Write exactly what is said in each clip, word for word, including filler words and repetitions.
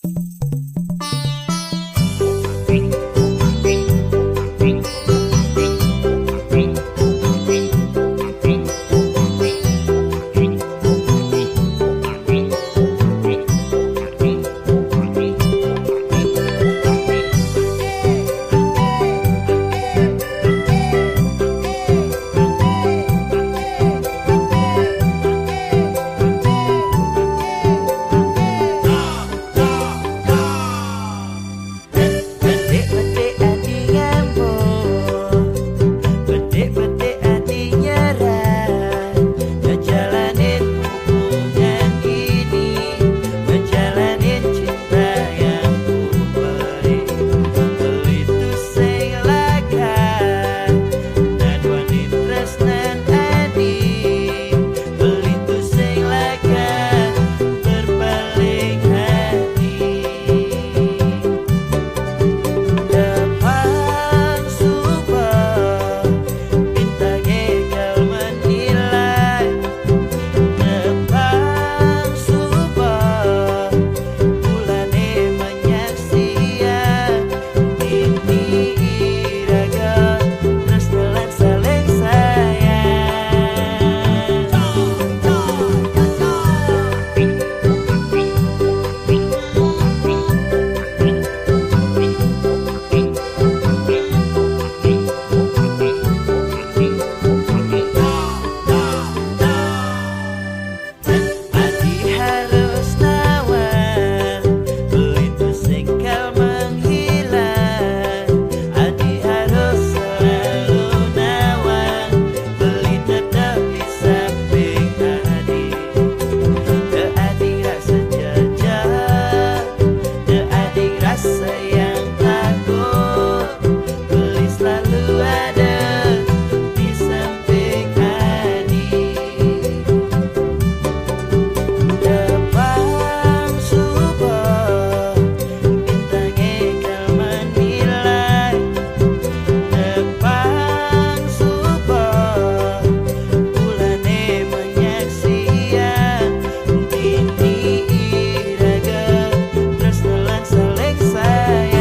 Betik-betik ati nyambung, betik-betik ati nyerah, ngejalanin hubungan ini, ngejalanin cinta yang ku beri. Beli tu sing lakar, nadwani tresnan adi. Beli tu sing lakar, berpaling hati. Depan suba, bintangé kal menilai. Depan suba, bulané menyaksian. Nini iraga, tresna lan saling sayang. Adi harus nawang, beli tu sing kal menghilang. Adi harus selalu nawang, beli tetap di samping adi. Teu adi rasa jajah, teu adi rasa yang takut. Beli selalu ada di samping adi. Depan suba, bintangé kal menilai. Depan suba, bulané menyaksian. Nini iraga, tresna lan saling sayang.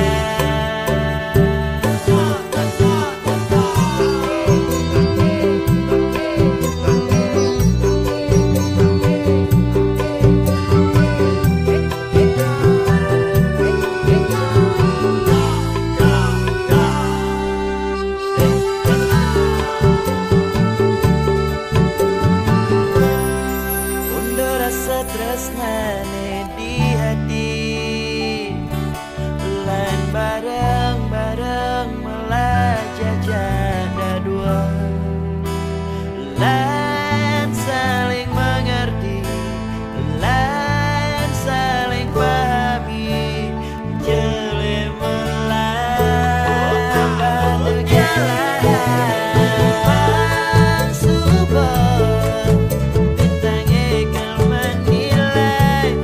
Undur rasa tresnané di hati, lan bareng-bareng melajah jada dua, lan saling mengerti, lan saling pahami. Jelema anu jalaran pangsuba, bintangé kal menilai.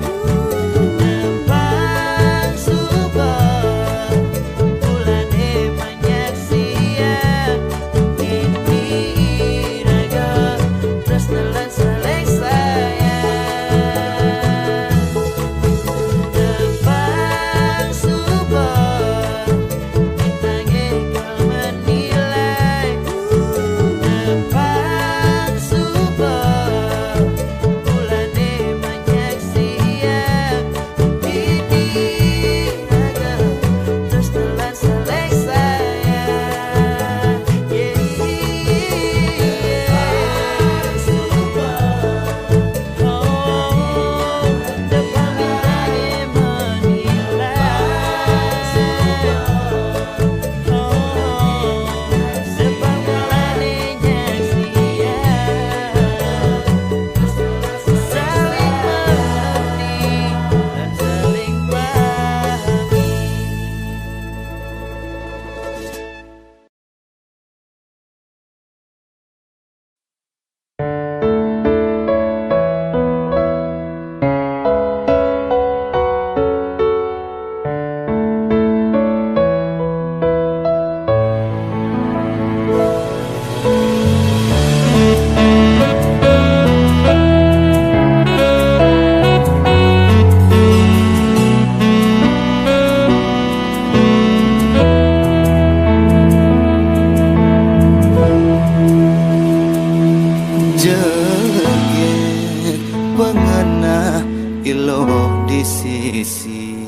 Pengenah iloh di sisi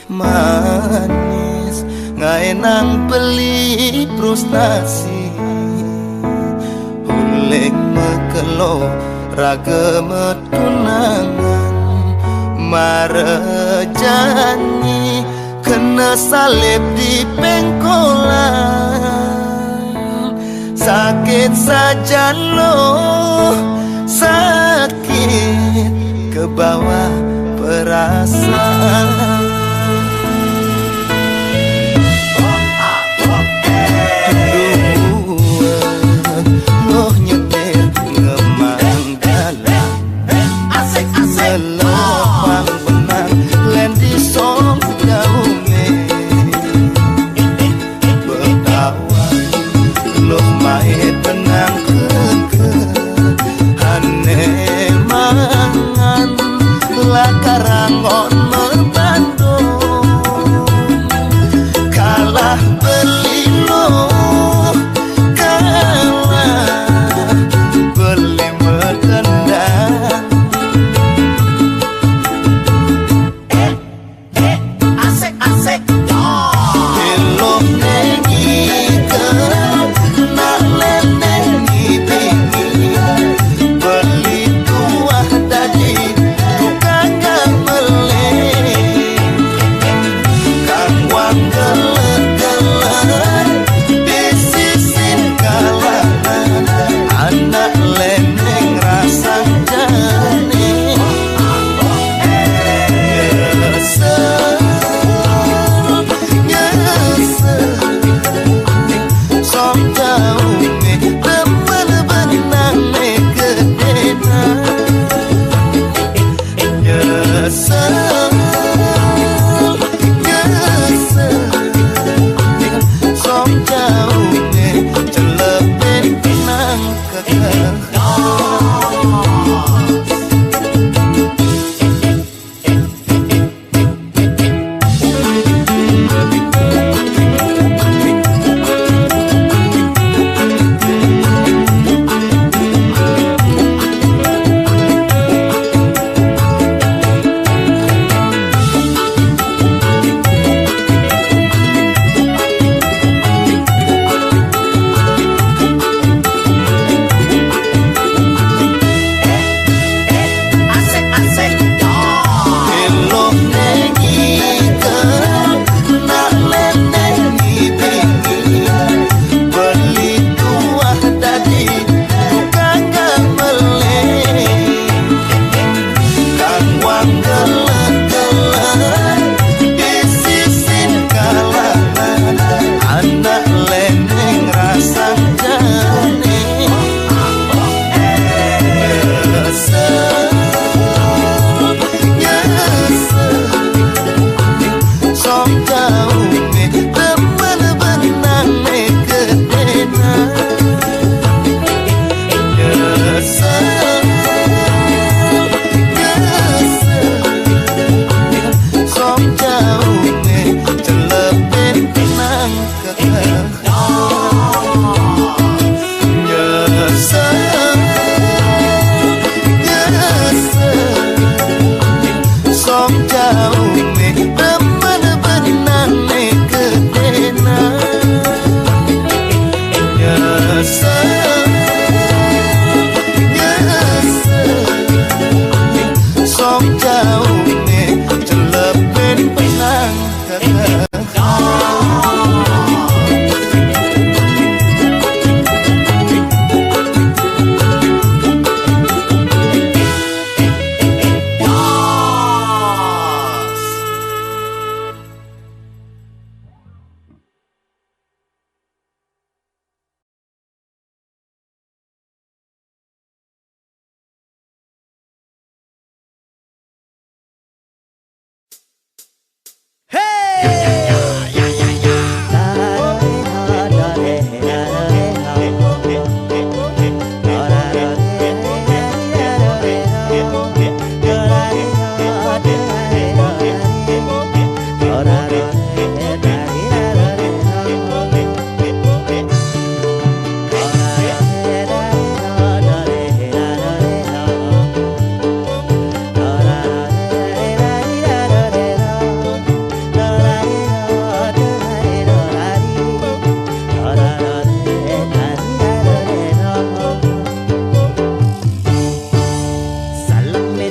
manis, ngaenang beli frustasi. Huleng mekelo raga metunangan, mara janji kena salib di pengkolan. Sakit sajan loh, sakit ke bawah perasaan. Dua loh nyetir ngemang dalam, asik-asik ngelepang benang, lendi song daunge. Betawa loh mai tenang keke, hane mangan, lakarang on meban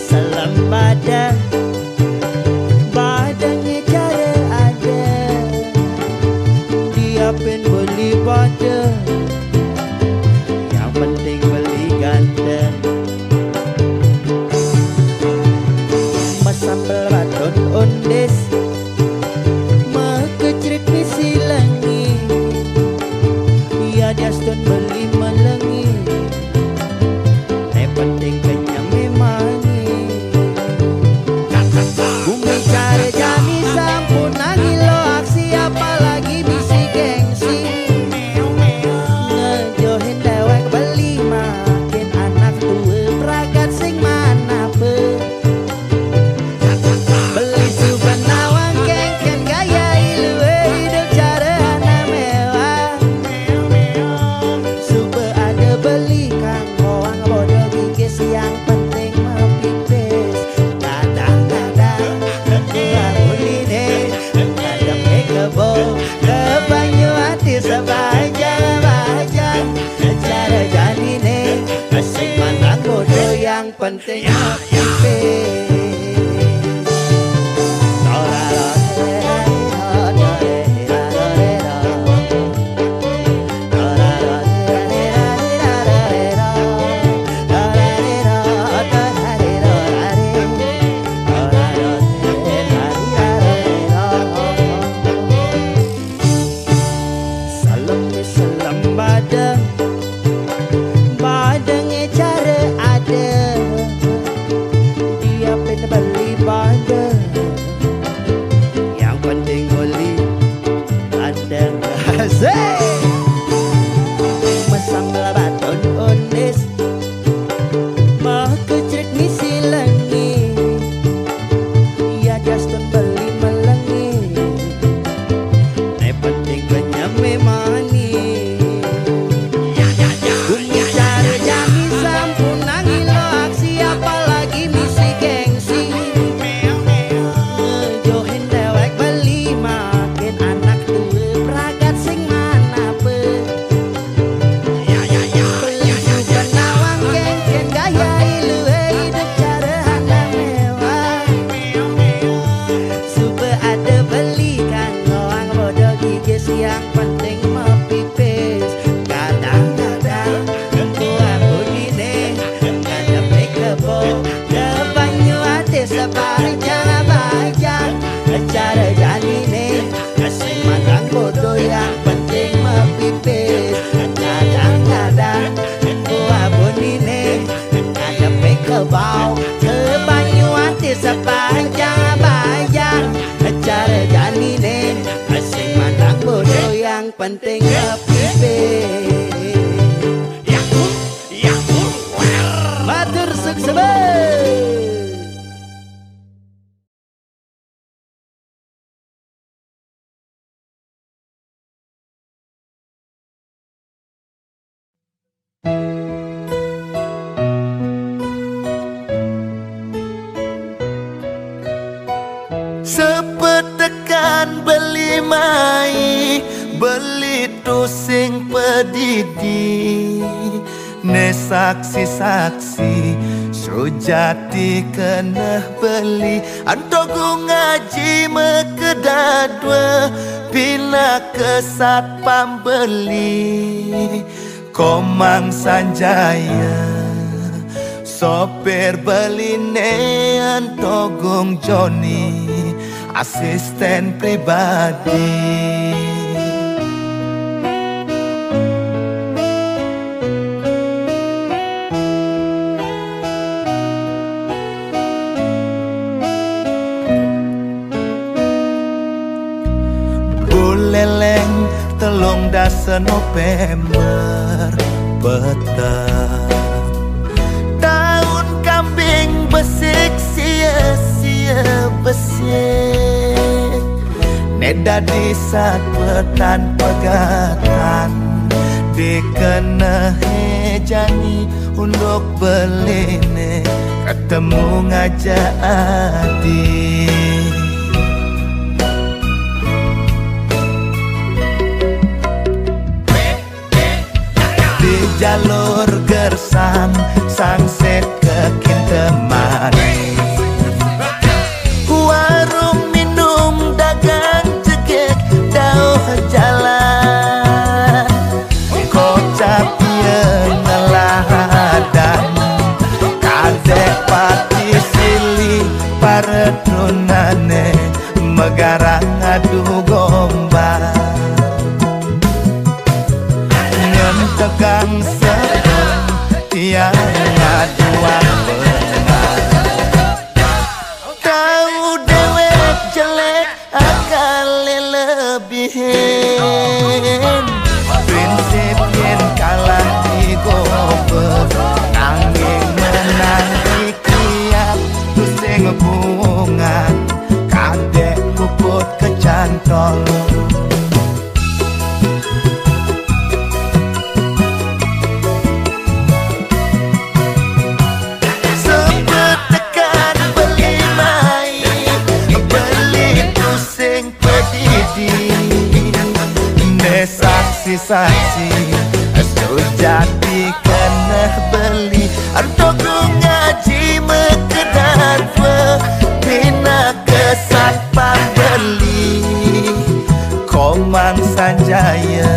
Selem bade, badenge care ade. Dia pin beli bade, yang penting beli ganteng. Mesambel baton undis, mekecrit misi lengi. Ia diastun beli melengi. Ne penting kenyem mani. Bumi care jani sampun angin lo aksi, apalagi misi gengsi. Ngejohin dewek beli makin anak tua pragat sing manape. Beli suba nawang kengken gaya ilue idup care anak mewah. Suba ada beli kang koang bodo gigis, yang penting mepipis. Kadang-kadang ketua bunine ngademe kebo, ke banyu ati sepanjang-panjang. Care janine sing mandang bodo, yang penting mepipis. Salem selem bade, badenge care ade. Dia pin beli bade, yang penting beli ganteng. Asik. Mesambel baton undis, mekecrit misi lengi. Ia diastun beli melengi. Ne penting kenyem mani. Bumi care jani sampun angin lo aksi, apalagi misi gengsi. Ngejohin dewek beli makin anak tua pragat sing manape. Beli suba nawang kengken gaya ilue idup care anak mewah. Suba ada beli kang ngoang bodo gigis, yang penting mepipis. Kadang-kadang ketua bunine ngademe kebo, ke banyu ati sepanjang-panjang. Care janine sing mandang bodo, yang penting mepipis. Kadang-kadang ketua bunine ngademe kebau, ke banyu ati sepanjang-panjang. Care janine sing mandang bodo, yang penting mepipis. Matur suksma. Sepetekan beli mai, beli tusing pedidi. Ne saksi-saksi, sujati keneh beli, antogu ngaji mekedadwe, pinaka satpam beli. Komang Sanjaya, sopir beline, antogung Joni, asisten pribadi. Buleleng, telung dasa November peteng. Taun kambing besik, sia-sia besik. Ne dadi satwa tan pegatan, dikenehe jani unduk beline ketemu ngaja adi. Di jalur gersang, sangsit ke Kintamani. Aji, sujati keneh beli, ento guru ngaji mekedan dua, pina kesat pambeli, Komang Sanjaya,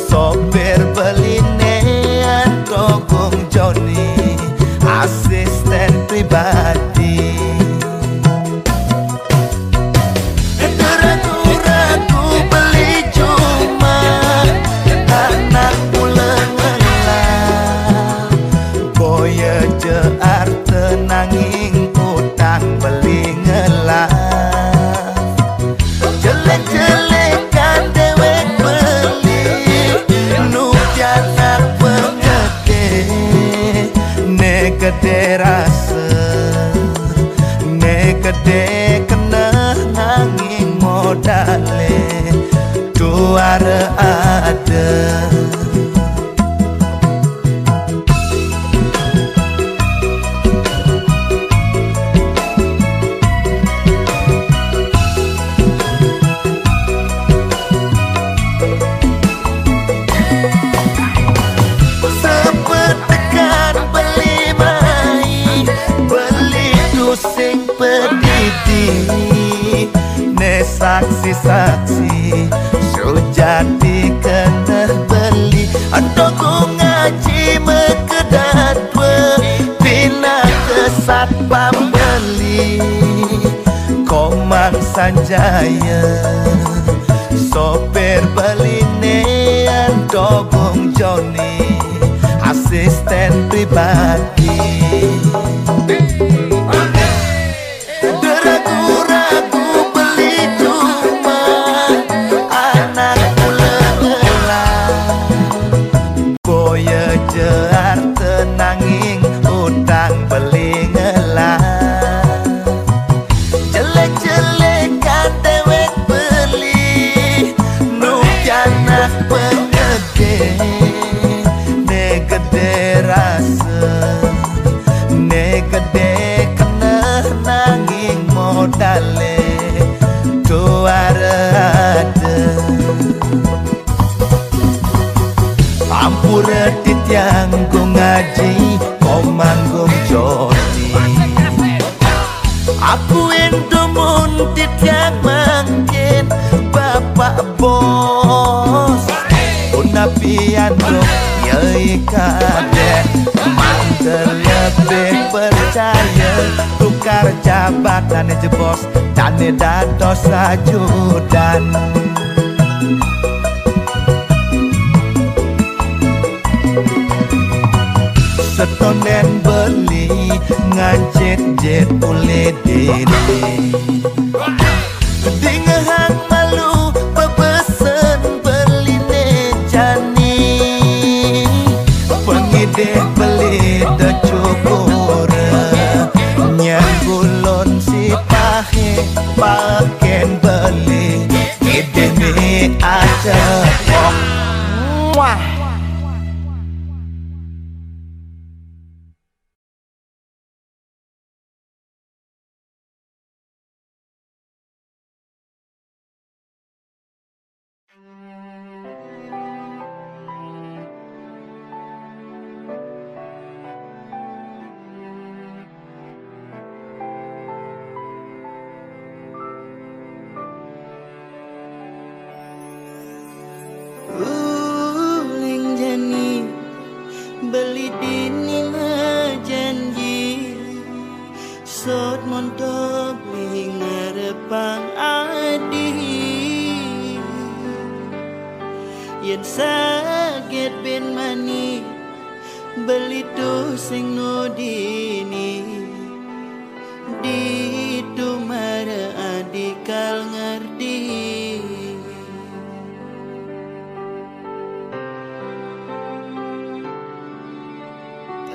sopir beline, ento Gung Joni, asisten pribadi. Ragu-ragu beli cuma anak pula ngelah. Boya je arte nanging utang beli ngelah. Jelek-jelekan dewek beli, nu pianak pengede, ne gede rasa. Ne gede keneh nanging modale tuara ada. Sepetekan beli mai, beli tusing pedidi, ne saksi-saksi, sujati keneh beli, ento guru ngaji mekedan dua, pina kesat pambeli, Komang Sanjaya, sopir beline, ento Gung Joni, asisten pribadi. Ragu-ragu beli cuma anak pula ngelah. Boya je arte nanging utang beli ngelah. Jelek-jelekan dewek beli, nu pianak pengede, ne gede rasa, ne gede keneh nanging modale tuara ada. Ampura titiang Gung Aji, Komang Gung Joni. Aku entumun titiang mangkin Bapak Bos. Punapi anu yai kadek, mangda lebih percaya, tukar jabatan jebos, dane dados ajudan. Setonden beli ngancit-jit ule dene. Dingehang malu bebesen beline jani. Pengidih beli decukure. Nyang gulon si pahe paken beli. Ngidih mi aja. Muah. Uling jani beli dini majanji, sot montok lingarepang adi. Yen saget ben mani, beli tusing nudini. Ditu mara adikal ngerti.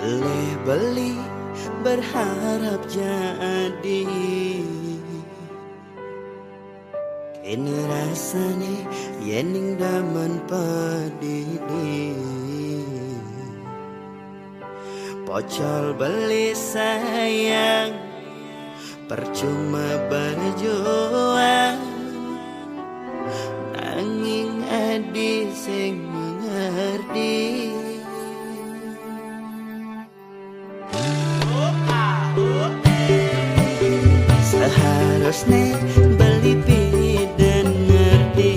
Leh beli berharap jadi. Kene rasane yening damen padidi. Pocol beli sayang, percuma berjuang. Nanging adi Sne beli piden ngerti,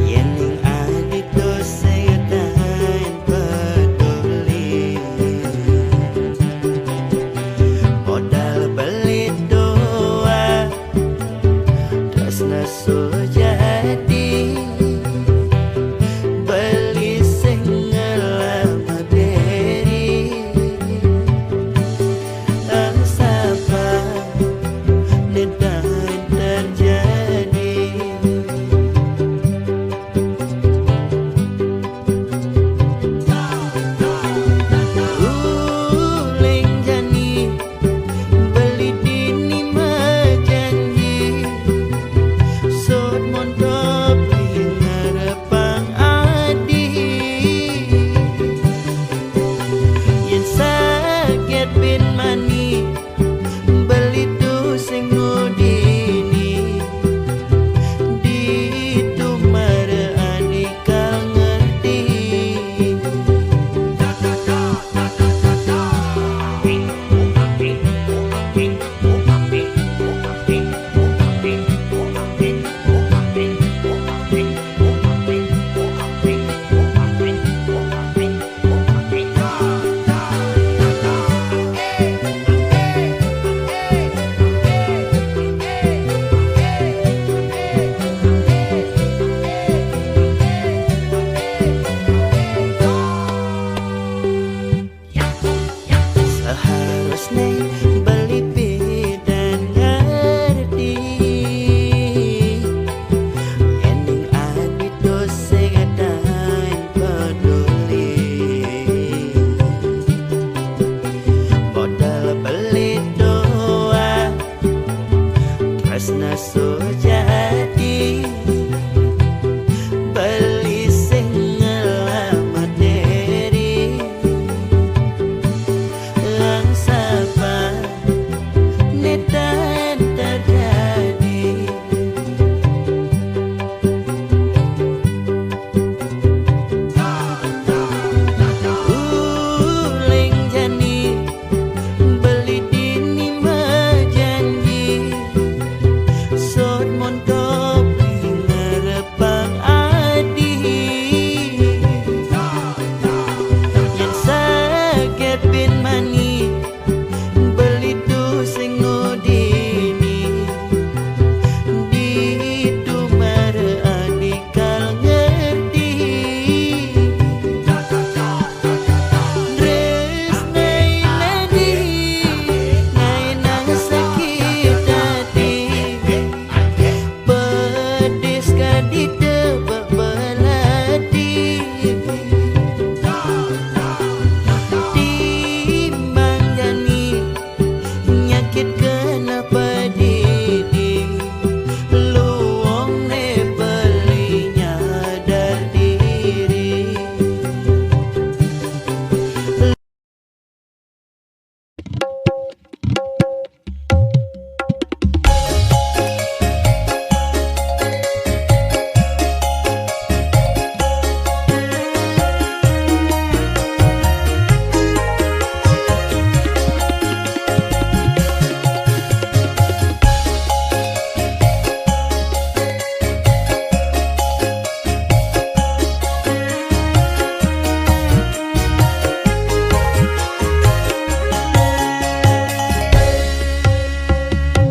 yen ning adi to sing tain peduli. Modal beli doa, tresna sujati, beli sing ngelamat diri. Ang sapa netan terjadi. Uling jani beli dini majanji, sot montopi ngarepang adi. Yen saget bin mani, beli tu sing ngudini, ditu mara anikal ngerti. Seharusne beli pidan ngerti, ening adi to sing tain peduli. Modal beli doa, tresna sujati, beli sing ngelamat diri. Ang sapa netan terjadi. Uling jani beli dini majanji, sot montopi ngarepang adi. Yen saget bin mani, beli tu sing ngudini, ditu mara anikal ngerti. Tresnai nadi, ngai nang sakit ati. Pedis kadi tebak belati. Timbang jani nyakit kenapa didi, luong ne beli nyadar diri.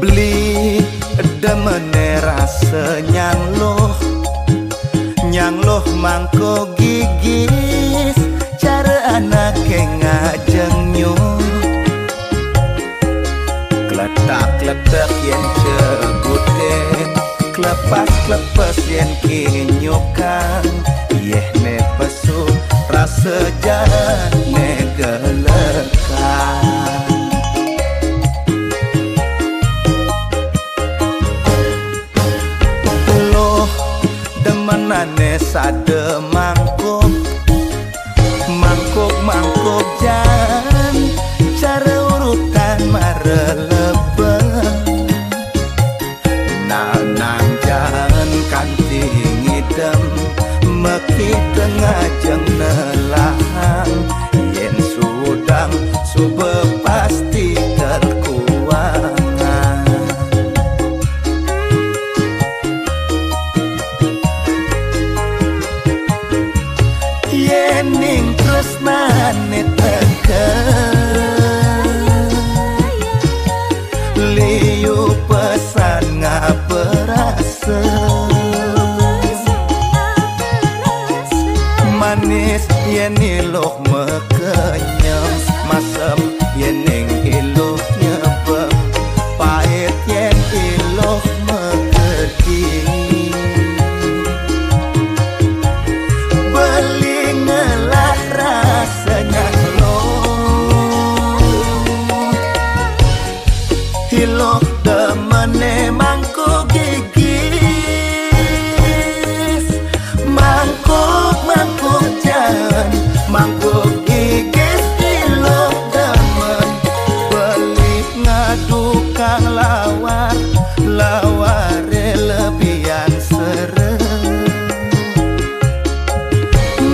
Beli demene rasa nyang loh, nyang loh mangko gigis, cara anake ngajeng nyuh. Kletak-kletek yen cegute, klepas-klepes yen kinyukan. Yeh ne pesu rasa jane gelekan. Loh, demenane sada mangkuk, mangkuk-mangkuk jan, cara urutan marelebeng. Nanang jan kanti ngidem, mekita ngajeng nelahang, yen suud Manis yén iluh makenyem, masem yén ning iluh nyebeng, pait yén iluh magedi. Beli ngelah rasanya lo. Iluh demené mangkuk gigis, mangkuk, mangkuk jan, mangkuk gigis iluh demen. Beli ngadukang lawar, lawaré lebihan serem.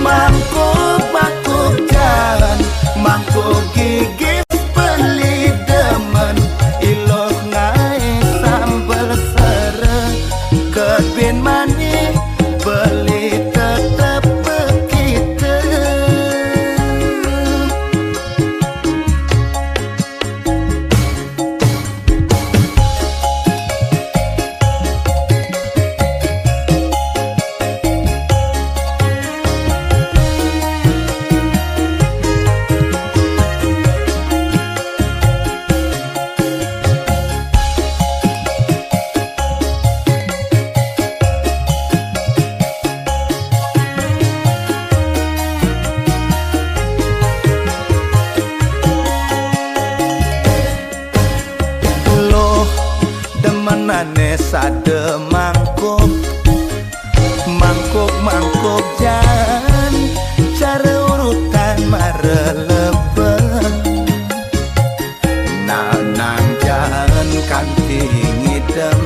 Mangkuk, mangkuk jan, mangkuk gigis beli demen, iluh ngaé sambel serem, kebin mani beli tetep bekite. Loh, demenané sada mangkuk, mangkuk, mangkuk jan, cara urutan marelebeng. Nanang jan kanti ngidem,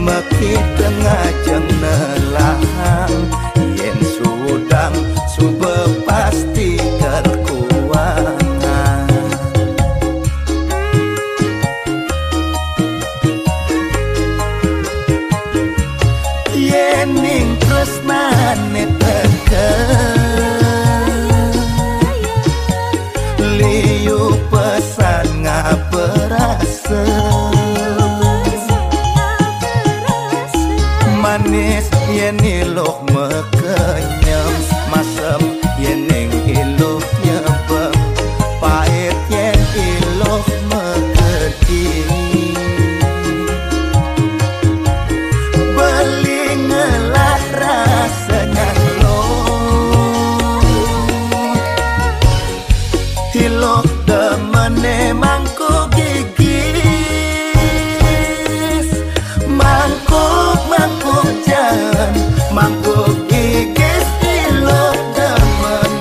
mekit ngajeng nelahang, yén sudang suba pasti kakuangan. Yéning tresnané teka, liu pesan ngaberasa. Manis yén iluh makenyem, masem yéning iluh nyebeng, pait yén iluh magedi. Beli ngelah rasanya lo. Iluh demené mangkuk gigis, mangkuk, mangkuk jan, mangkuk gigis iluh demen.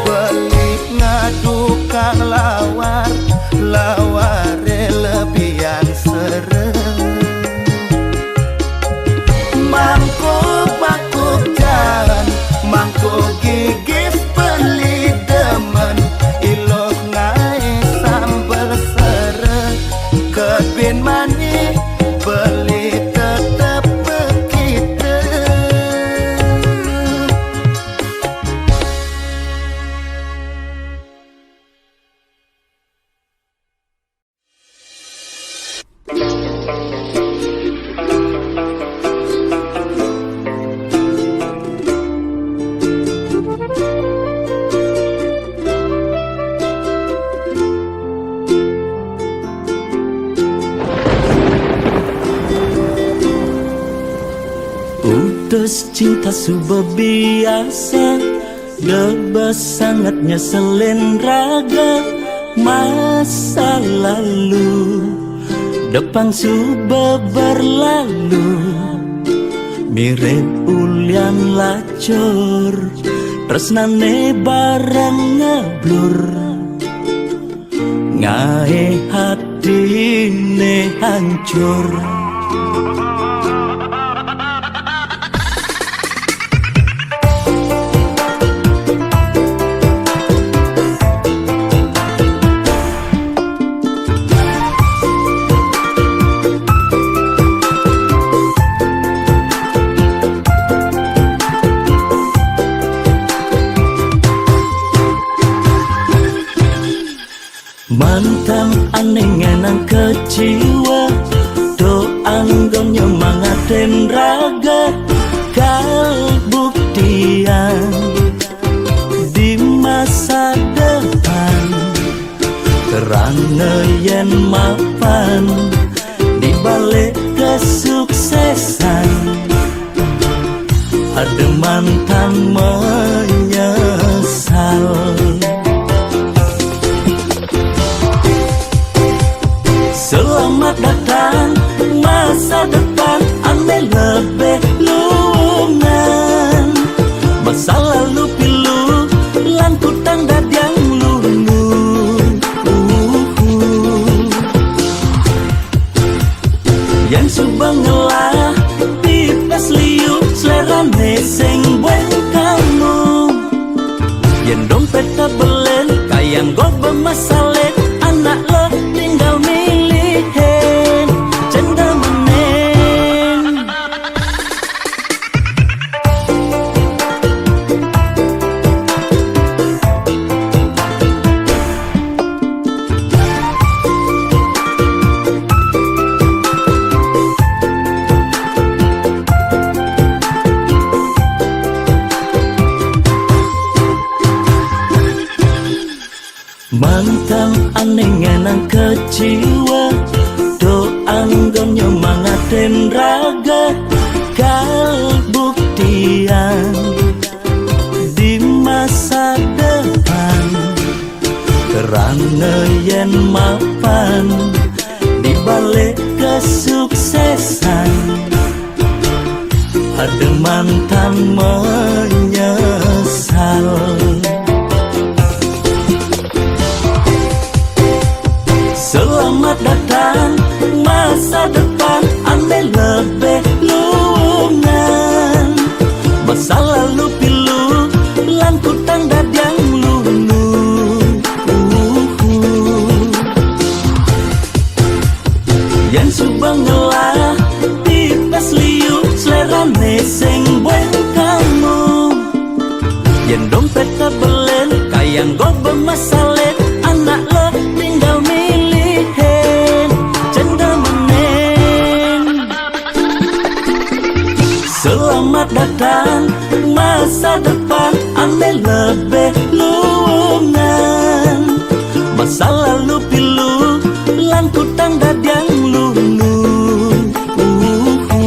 Beli ngadukang lawar, lawaré lebihan serem. Mangkuk, mangkuk jan, mangkuk gigis beli demen, iluh ngaé sambel serem, kebin mani beli tetep bekite. Putus cinta suba biasa, debas sangat nyeselin raga. Masa lalu depang suba berlalu, mirip ulian lacur, tresnané bareng ngeblur, ngaé hatiné hancur. Mantan ané ngenang keciwa, do Anggonyo mangaden raga kabuktian di masa depan. Terang yen mapan di balik kesuksesan. Ada mantan menyesal. Selamat datang masa depan, ane lebih luungan. Masa lalu pilu, langkutang dadiang lunu. Uhu. Yang suba ngelah pipes liu, selerane sing bueng kamu. Yen dompet tabelen, kayang go bemasale, anak lo tinggal milihin, cendemenen. Mantan ane ngenang keciwa, do anggonyo mangaden raga kabuktian di masa depan. Terang yen mapan di balik kesuksesan. Ada mantan menyesal. Selamat datang masa depan, ane lebih luungan. Masa lalu pilu, langkutang dadiang lunu. Uhu. Yang suba ngelah pipes liu, selerane sing bueng kamu. Yen dompet tabelen, kayang go bemasale, anak lo tinggal milihin, cendemenen. Selamat datang masa depan, ane lebih luungan. Masa lalu pilu, langkutang dadiang lunu. Uhu.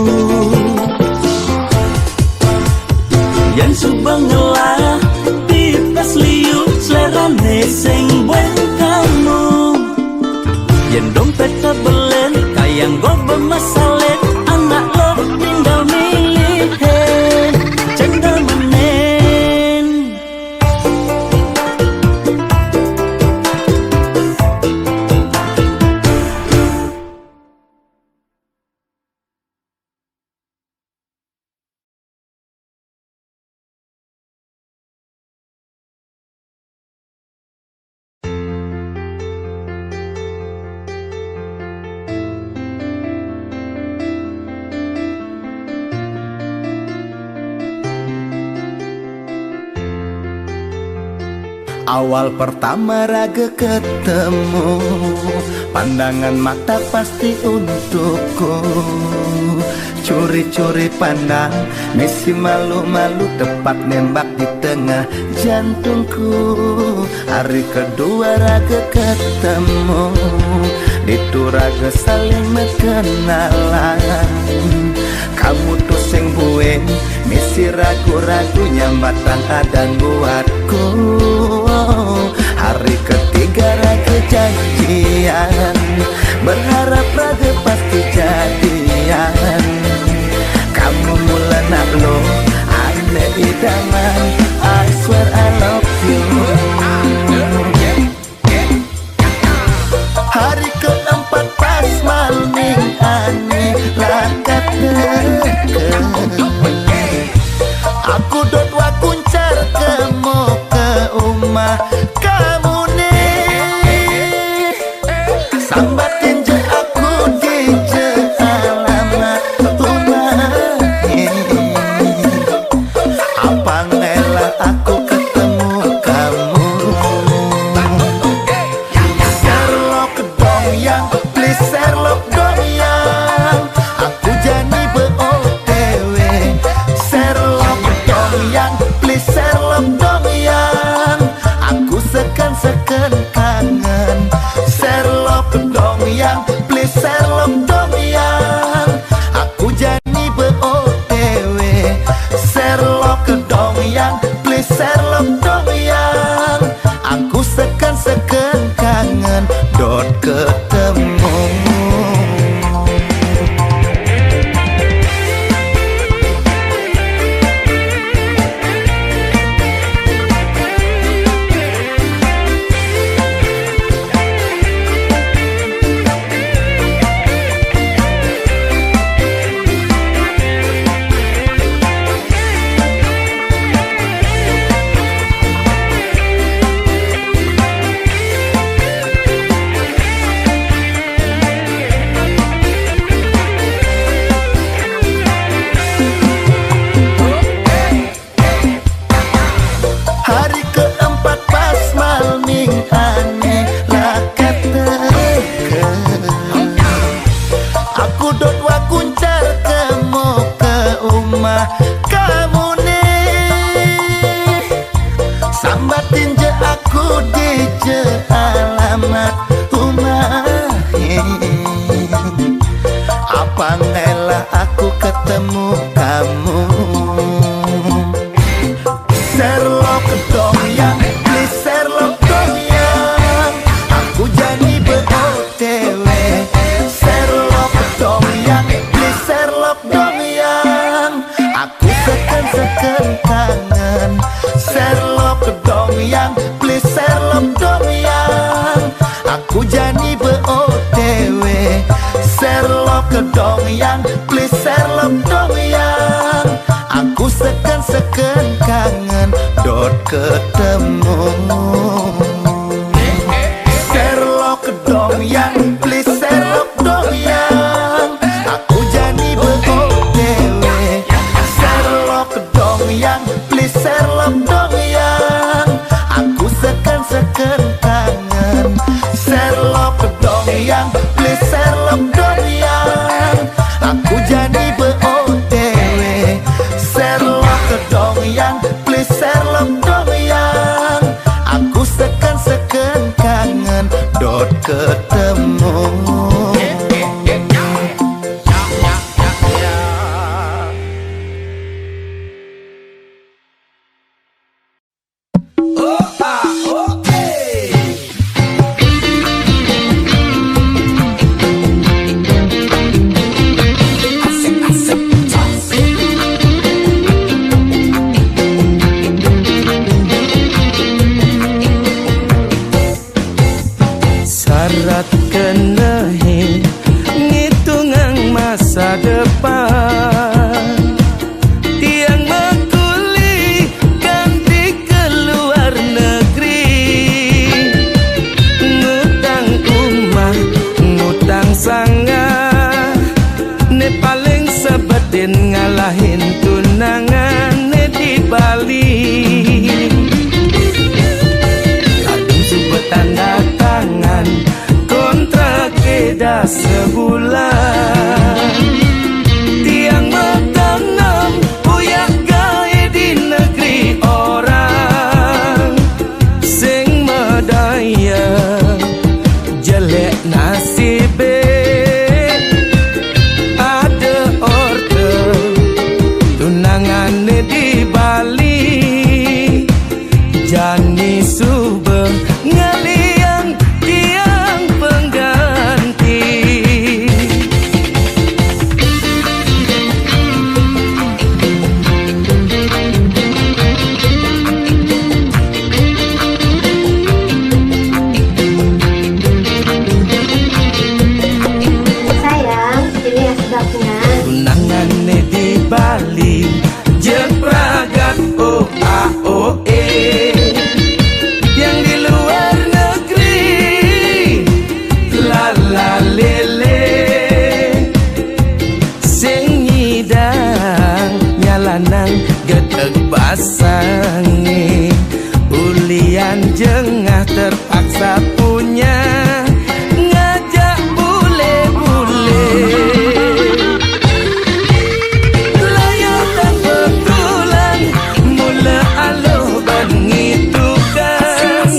Yang suba ngelah pipes liu, selerane sing bueng kamu. Yen dompet tabelen, kayang go bemasale, anak lo tinggal milihin, cendemenen. Awal pertama raga ketemu, pandangan mata pasti untukku. Curi-curi pandang, misi malu-malu, tepat nembak di tengah jantungku. Hari kedua raga ketemu, ditu raga saling berkenalan. Kamu tuh sing bueng, misi ragu-ragu, nyambatang adan buatku. Hari ketiga raga janjian, berharap raga pasti jadian. Kamu mula nak lo, ane idaman, I swear I love you. Hari keempat pas malming ani lakat deket. Aku dot wakuncar kemo ke umah kamu nih. Sambatin je aku di je alamat umah nih. Apang elah aku ketemu kamu. Serlok dong yang, please serlok dong yang. Yang, please Sherlock dong yang. Aku jani be-O T W. Sherlock dong yang, please Sherlock dong yang. Aku seken-seken kangen dot ketemu. Hari keempat pas malming ane la keteken. Aku dot wakuncar kemo ke umah kamu nih. Sambatin je aku di je alamat umah. Apang elah aku ketemu kamu. Sherlock dong yang, please Sherlock dong yang. Aku jani be-O T W. Sherlock dong yang, please Sherlock dong yang. Aku seken-seken kangen. Sherlock dong yang, please Sherlock dong yang. Aku jani be-O T W. Sherlock dong yang, please Sherlock dong yang. Aku seken-seken kangen dot ketemu. Sherlock dong yang, please Sherlock dong yang. Aku jani be-O T W. Sherlock dong yang, please Sherlock dong yang. Aku seken-seken kangen. Sherlock dong yang, please Sherlock dong yang. Aku jani be-O T W. Sherlock dong yang, please Sherlock dong yang. Aku seken-seken kangen dot ketemu. Syarat kenehe ngitungang masa depan. Tiang makuli kanti ke luar negeri. Ngutang umah, ngutang sanggah. Ne paling sebetin ngalahin tunangan ne di Bali. Kadung suba tanda tangan kontrak eda sebulan. Tiang matanam puyah gae di negeri orang. Sing madaya jelek nasibe. Ada order tunangan di Bali. Jani suba ngaliang tiang pengganti. Sayang, ini yang sedapnya. Tunangan di Bali, jepragat O A O E. Yang di luar negeri, lala lele. Sing ngidang nyalanang gedeg basange. Ulian jengah terpaksa punya ngajak bule-bule. Layatan betulan mula aluh bengi tukang.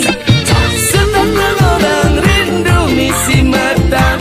Sebatang orang rindu misi mata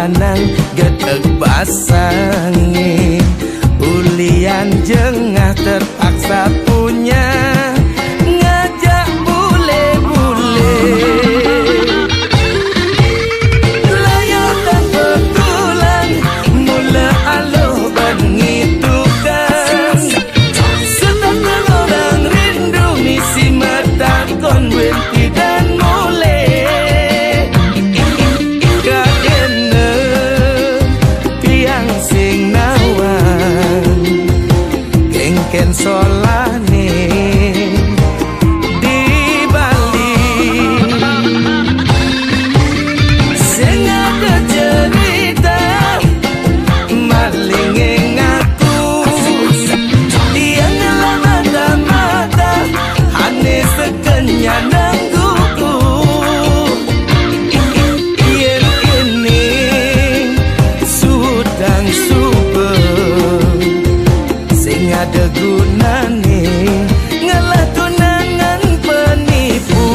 Nang gedeg basangé, ulian jengah terpaksa punya, ngajak bule-bule. Layatan betulan, mula aluh bengi tukang. Setetun orang rindu misi mata kon wenti dan mule. Kadena tiang sing nawang, kengken solané di Bali. Sing ada cerita, malingé ngaku. Tiang ngelah mata-mata, ané sekenya nangguku. Yén ini sudang suba, sing ada gunané ngelah tunangan penipu.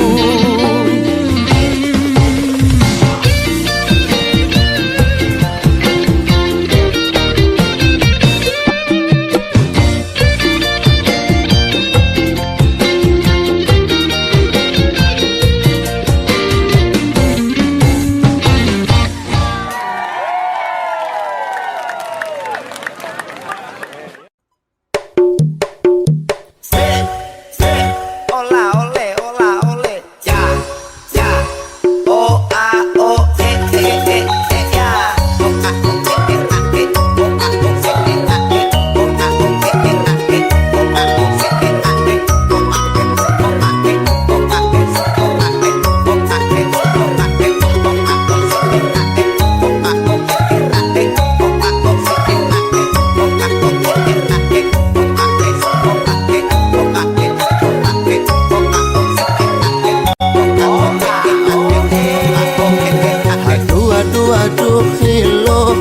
Aduh, aduh, aduh, hilo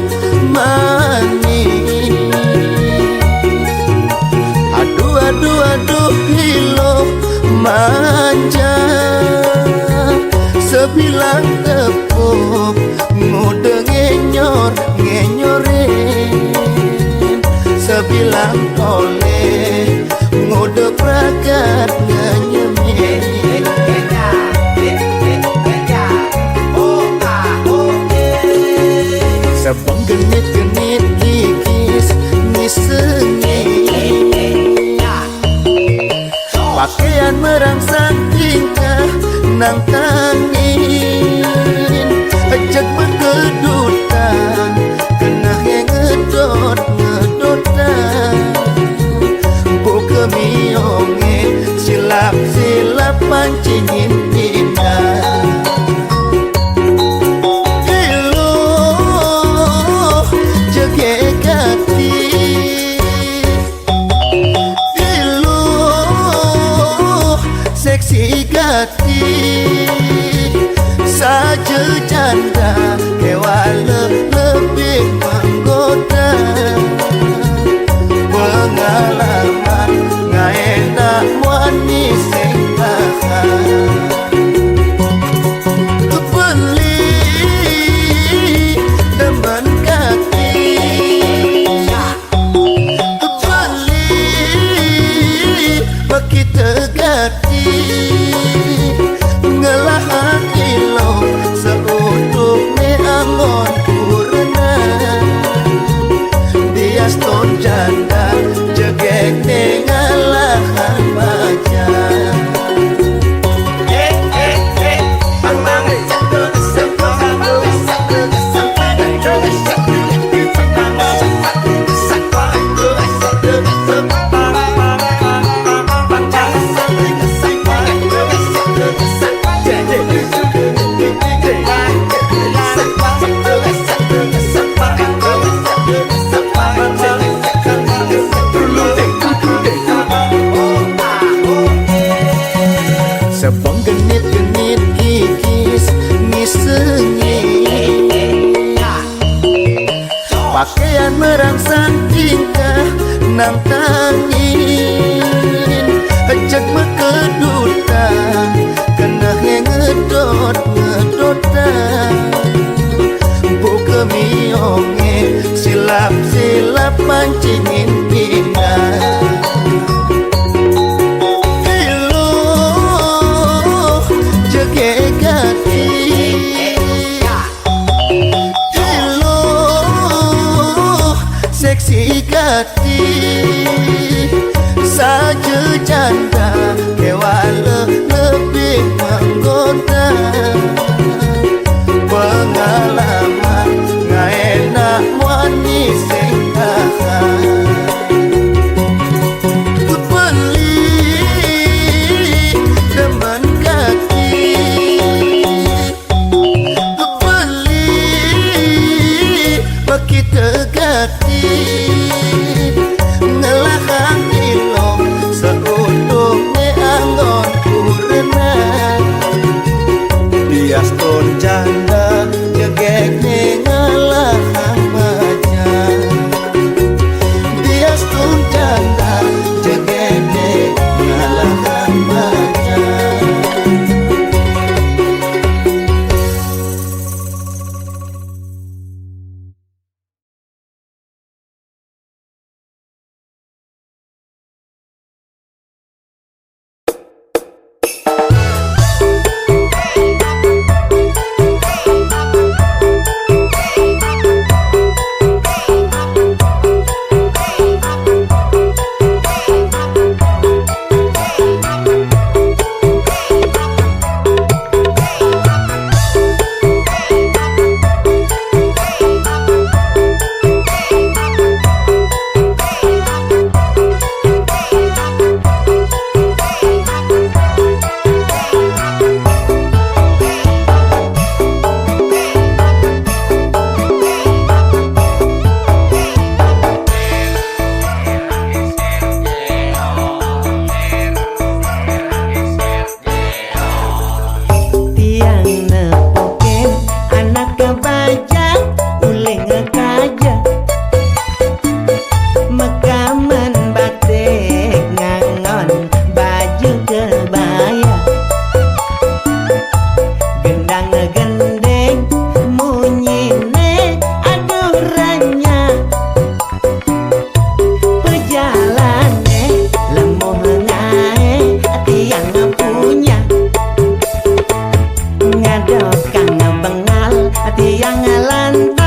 manis. Aduh, aduh, aduh, hilo manja. Sebilang tepuk nguda ngenyor, ngenyorin. Sebilang oleh nguda pragat ngenyemin. Sabang genit-genit gigis ngisengin. Pakaian merangsang tingkah nang tangin. Ejek berkedutan, kenah yang ngedot-ngedotan. Buka miongé silap-silap pancingin indah. Iluh jegég gati. Iluh seksi gati. Saja janda kewala lebih menggoda. Pengalaman ngaé nak muani sing tahan. Beli demen gati. Beli makita gati. Ngelah ilo seutuh ne anggon purna. Diaston janda jegég ne ngalahan baja. Sabang genit-genit gigis ngisengin. Pakaian merangsang tingkah nang tangin. Ejek makedutan, kenah ngedot-ngedotan. Buka mi Ati saja janda kewala lebih menggoda. Pengalaman ngaenak wani sing tahan. Beli demen kaki. Beli bagi tegati. Ngelahang ilong seutuhne anggon kurenan. Bias ton janda jegene ngelahang majang. Bias ton janda jegene ngelahang majang. Tiang nepukin anak bajang uling kaja. Mekamen batik ngangon baju kebaya. Gendang gending munyine aduh renyah. Pejalane lemuh ngae tiang punya. Ngadokang bengal tiang lantas.